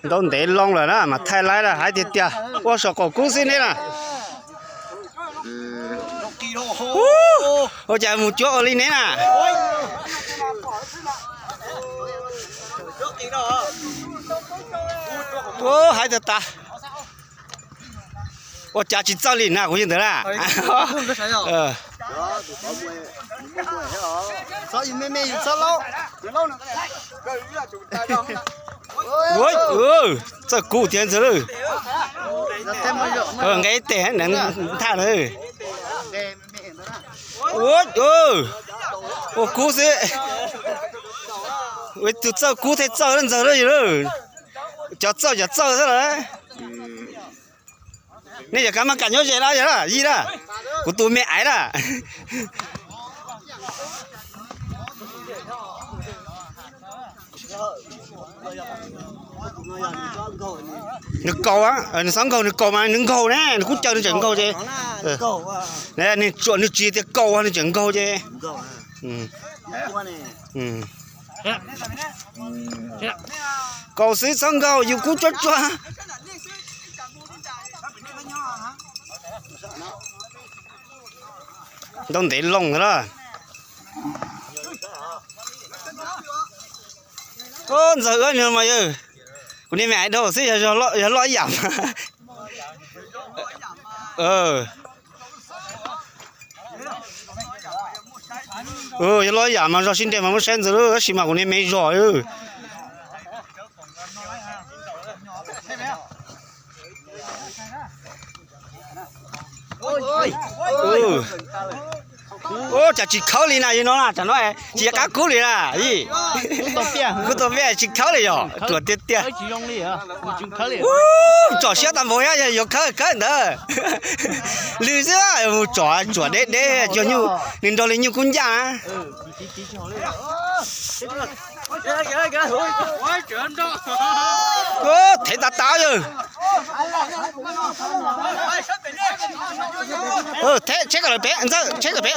Ntaub ntev loo lawm na mas thaij laib na, hais tiag tiag ua saum qaum kub xwb neb na. Ua cas mus cuab ua li neb na. Hais tiag tas. Ua cas tsis txawj li na kuv yog ntawd na. Txawj kub tiag ntxawg lawm. Nqe tes nev nthaj na. Ua kub xwb. Tus txawj kub thiaj txawj ntxawg lawm. Cov txawj cov txawj xwb lawm. Nej yog kab maj kam nyob ze los yog yij na. Kuv tus me aiv na. Nws kaus, nws txhob nkaug, nws kaus mas nws nkaug ne, nws kuj caw nws tseem nkaug ces. Nws tsuam nws tsis tias kaus nws tseem nkaug ces. Kaus xwb txhob nkaug yus kub tsuab tsuag. Ntaub ntev loo ntag lawm. Ntxawg ua no mas yawg, kuv niag me aiv dhau xwb, yog loj ib yam mas. Yog loj ib yam mas zog sib nres mas muab saib ntxawg lawm, tab sis mas kuv niag me zog. Ua cas tsis khawb li na, yog no na, tsam no tsis yog qab kub li na. Kub tau piaj tsis khawb li yog ruam tiag tiag. Tsom siab tag npaum thiab, yog yuav khawb khawb ntawd. Lwg xwb, mus tsom tsuam deb deb cov nyuj, nws nrog li nyuj kub ncaj. Thev tas tas yawg. Tsheb kom lawm pem, Ntxawg, tsheb kom pem.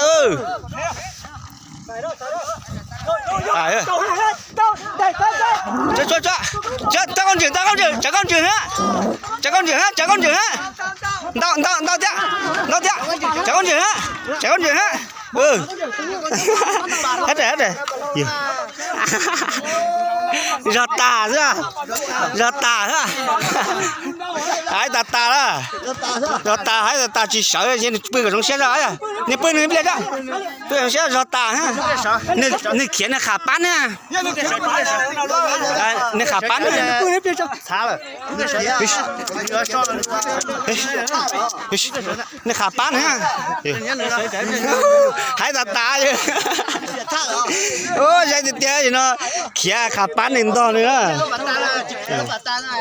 Tsa koj ntseeg, tsa koj ntseeg, tsa koj ntseeg hab, tsa koj ntseeg hab, tsa koj ntseeg hab. Ntau, ntau, ntau thiab, ntau thiab. Tsa koj ntseeg hab, tsa koj ntseeg hab. Zog tas xwb, zog tas xwb. Hais tas tas lawm, zog tas hais tas tas tsis sawv, pw kom zoo siab zog, nej pw nws pliag zog, pw zoo siab zog tas. Nws khiav nws qham pab na, nws qham pab na. Nws qham pab na. Hais tas tas, zaum tiag tiag no khiav qham pab nws ntog nws na.